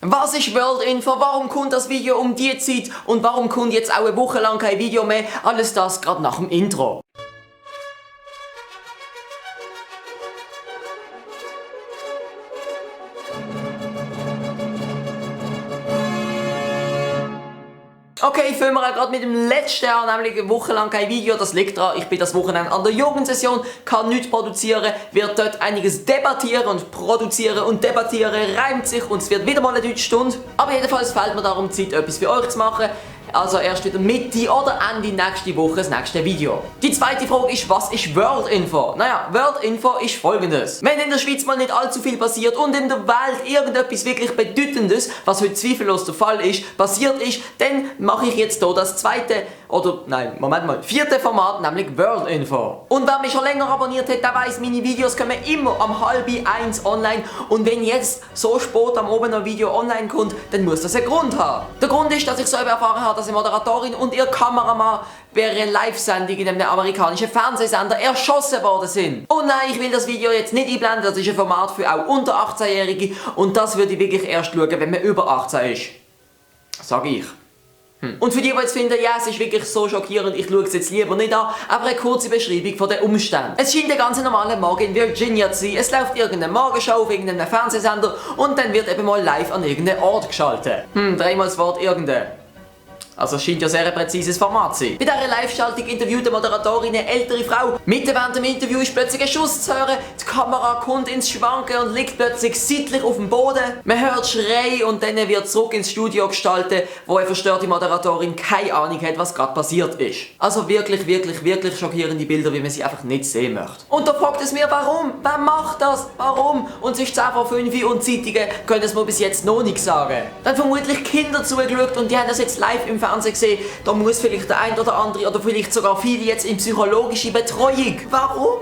Was ist World Info? Warum kommt das Video um die Zeit? Und warum kommt jetzt auch eine Woche lang kein Video mehr? Alles das gerade nach dem Intro. Okay, fangen wir gerade mit dem letzten Jahr, nämlich eine Woche lang kein Video. Das liegt daran, ich bin das Wochenende an der Jugendsession, kann nichts produzieren, wird dort einiges debattieren und produzieren und debattieren, reimt sich und es wird wieder mal eine Deutschstunde. Aber jedenfalls fehlt mir darum Zeit, etwas für euch zu machen. Also erst wieder Mitte oder Ende nächste Woche das nächste Video. Die zweite Frage ist, was ist World Info? Naja, World Info ist folgendes. Wenn in der Schweiz mal nicht allzu viel passiert und in der Welt irgendetwas wirklich Bedeutendes, was heute zweifellos der Fall ist, passiert ist, dann mache ich jetzt hier das vierte Format, nämlich World Info. Und wer mich schon länger abonniert hat, der weiss, meine Videos kommen immer um 12:30 online. Und wenn jetzt so spät am Abend ein Video online kommt, dann muss das einen Grund haben. Der Grund ist, dass ich selber erfahren habe, dass eine Moderatorin und ihr Kameramann während einer Live-Sendung in einem amerikanischen Fernsehsender erschossen worden sind. Und nein, ich will das Video jetzt nicht einblenden, das ist ein Format für auch unter 18-Jährige und das würde ich wirklich erst schauen, wenn man über 18 ist. Sag ich. Und für die jetzt finden, ja, es ist wirklich so schockierend, ich schaue es jetzt lieber nicht an, aber eine kurze Beschreibung von den Umständen. Es scheint ein ganz normaler Morgen in Virginia zu sein, es läuft irgendeine Morgenshow auf irgendeinem Fernsehsender und dann wird eben mal live an irgendeinen Ort geschaltet. Dreimal das Wort irgendein. Also es scheint ja sehr ein präzises Format zu sein. Bei dieser Live-Schaltung interviewt die Moderatorin eine ältere Frau. Mitten während dem Interview ist plötzlich ein Schuss zu hören. Die Kamera kommt ins Schwanken und liegt plötzlich seitlich auf dem Boden. Man hört Schrei und dann wird zurück ins Studio gestaltet, wo eine verstörte Moderatorin keine Ahnung hat, was gerade passiert ist. Also wirklich, wirklich, wirklich schockierende Bilder, wie man sie einfach nicht sehen möchte. Und da fragt es mir, warum? Wer macht das? Warum? Und es ist 10 vor 5 und Zeitungen können es mir bis jetzt noch nicht sagen. Dann vermutlich Kinder zugeschaut und die haben das jetzt live im Fernsehen gesehen, da muss vielleicht der ein oder andere oder vielleicht sogar viele jetzt in psychologische Betreuung. Warum?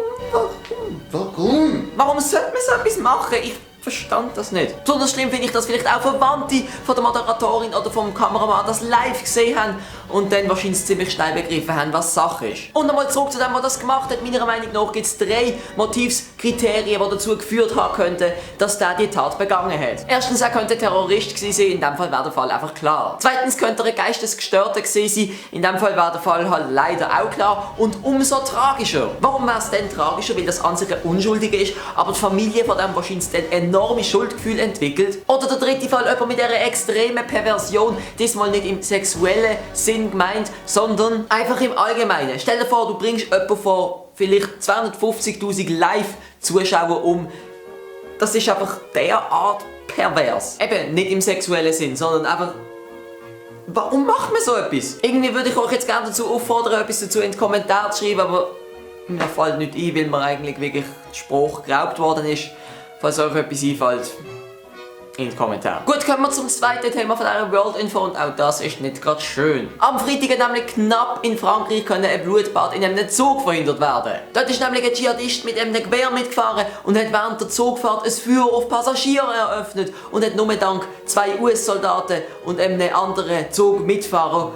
Warum sollte man so etwas machen? Ich verstand das nicht. Besonders schlimm finde ich, dass vielleicht auch Verwandte von der Moderatorin oder vom Kameramann das live gesehen haben und dann wahrscheinlich ziemlich schnell begriffen haben, was Sache ist. Und nochmal zurück zu dem, was das gemacht hat. Meiner Meinung nach gibt es 3 Motivskriterien, die dazu geführt haben könnten, dass der die Tat begangen hat. Erstens, er könnte Terrorist gewesen sein, in dem Fall wäre der Fall einfach klar. Zweitens könnte er ein Geistesgestörter gewesen sein, in dem Fall wäre der Fall halt leider auch klar. Und umso tragischer. Warum wäre es denn tragischer? Weil das an sich ein Unschuldiger ist, aber die Familie von dem wahrscheinlich dann enorme Schuldgefühl entwickelt. Oder der dritte Fall, jemand mit einer extremen Perversion, diesmal nicht im sexuellen Sinn gemeint, sondern einfach im Allgemeinen. Stell dir vor, du bringst jemanden von vielleicht 250.000 Live-Zuschauern um. Das ist einfach derart pervers. Eben nicht im sexuellen Sinn, sondern einfach... Warum macht man so etwas? Irgendwie würde ich euch jetzt gerne dazu auffordern, etwas dazu in die Kommentare zu schreiben, aber mir fällt nicht ein, weil mir eigentlich wirklich der Spruch geraubt worden ist. Falls euch etwas einfällt, in die Kommentare. Gut, kommen wir zum zweiten Thema von dieser World Info und auch das ist nicht gerade schön. Am Freitag hat nämlich knapp in Frankreich ein Blutbad in einem Zug verhindert werden. Dort ist nämlich ein Dschihadist mit einem Gewehr mitgefahren und hat während der Zugfahrt ein Feuer auf Passagiere eröffnet und hat nur dank 2 US-Soldaten und einem anderen Zugmitfahrer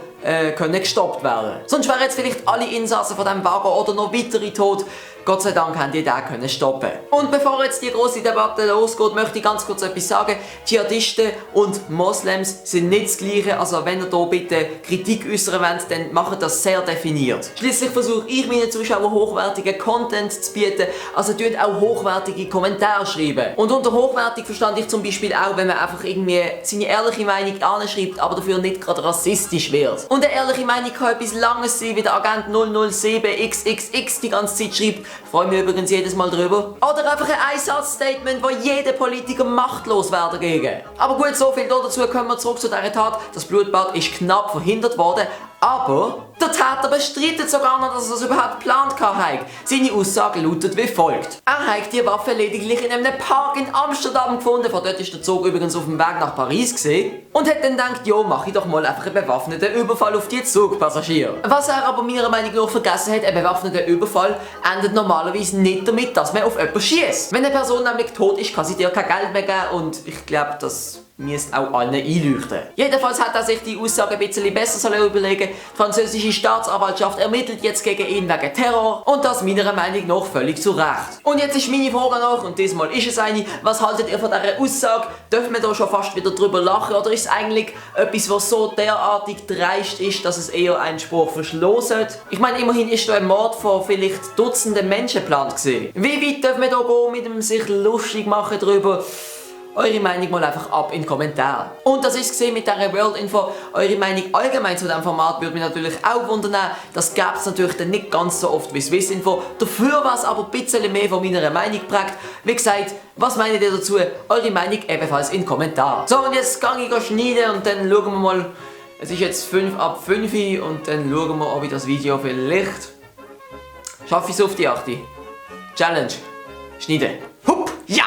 können gestoppt werden. Sonst wären jetzt vielleicht alle Insassen von diesem Wagen oder noch weitere tot. Gott sei Dank haben die den können stoppen. Und bevor jetzt die große Debatte losgeht, möchte ich ganz kurz etwas sagen. Dschihadisten und Moslems sind nicht das Gleiche. Also wenn ihr hier bitte Kritik äußern wollt, dann macht das sehr definiert. Schließlich versuche ich meinen Zuschauern hochwertigen Content zu bieten. Also tut auch hochwertige Kommentare schreiben. Und unter hochwertig verstand ich zum Beispiel auch, wenn man einfach irgendwie seine ehrliche Meinung anschreibt, aber dafür nicht gerade rassistisch wird. Und eine ehrliche Meinung kann etwas Langes sein, wie der Agent 007XXX die ganze Zeit schreibt. Freue mich übrigens jedes Mal drüber. Oder einfach ein Einsatzstatement, wo jeder Politiker machtlos wäre dagegen. Aber gut, so viel dazu, kommen wir zurück zu dieser Tat. Das Blutbad ist knapp verhindert worden. Aber der Täter bestreitet sogar noch, dass er es überhaupt geplant hat. Seine Aussage lautet wie folgt. Er hat die Waffe lediglich in einem Park in Amsterdam gefunden. Von dort ist der Zug übrigens auf dem Weg nach Paris gesehen. Und hat dann gedacht, jo, mach ich doch mal einfach einen bewaffneten Überfall auf die Zugpassagiere. Was er aber meiner Meinung nach vergessen hat, ein bewaffneter Überfall endet normalerweise nicht damit, dass man auf jemanden schießt. Wenn eine Person nämlich tot ist, kann sie dir kein Geld mehr geben und ich glaube, das müsste auch allen einleuchten. Jedenfalls hat er sich die Aussage ein bisschen besser überlegen. Die französische französische Staatsanwaltschaft ermittelt jetzt gegen ihn wegen Terror und das meiner Meinung nach völlig zu Recht. Und jetzt ist meine Frage noch, und diesmal ist es eine, was haltet ihr von dieser Aussage? Dürfen wir da schon fast wieder drüber lachen oder ist es eigentlich etwas, was so derartig dreist ist, dass es eher einen Spruch verschlossen? Ich meine, immerhin ist da ein Mord von vielleicht Dutzenden Menschen geplant gewesen. Wie weit dürfen wir da gehen mit dem sich lustig machen drüber? Eure Meinung mal einfach ab in den Kommentaren. Und das ist gesehen mit dieser World Info. Eure Meinung allgemein zu diesem Format würde mich natürlich auch wundern. Das gäbe es natürlich dann nicht ganz so oft wie Swiss Info. Dafür war es aber ein bisschen mehr von meiner Meinung geprägt. Wie gesagt, was meint ihr dazu? Eure Meinung ebenfalls in den Kommentaren. So, und jetzt gehe ich schneiden und dann schauen wir mal. Es ist jetzt 5 ab 5 und dann schauen wir, ob ich das Video vielleicht schaffe ich es auf die 8. Challenge. Schneiden. Hup! Ja!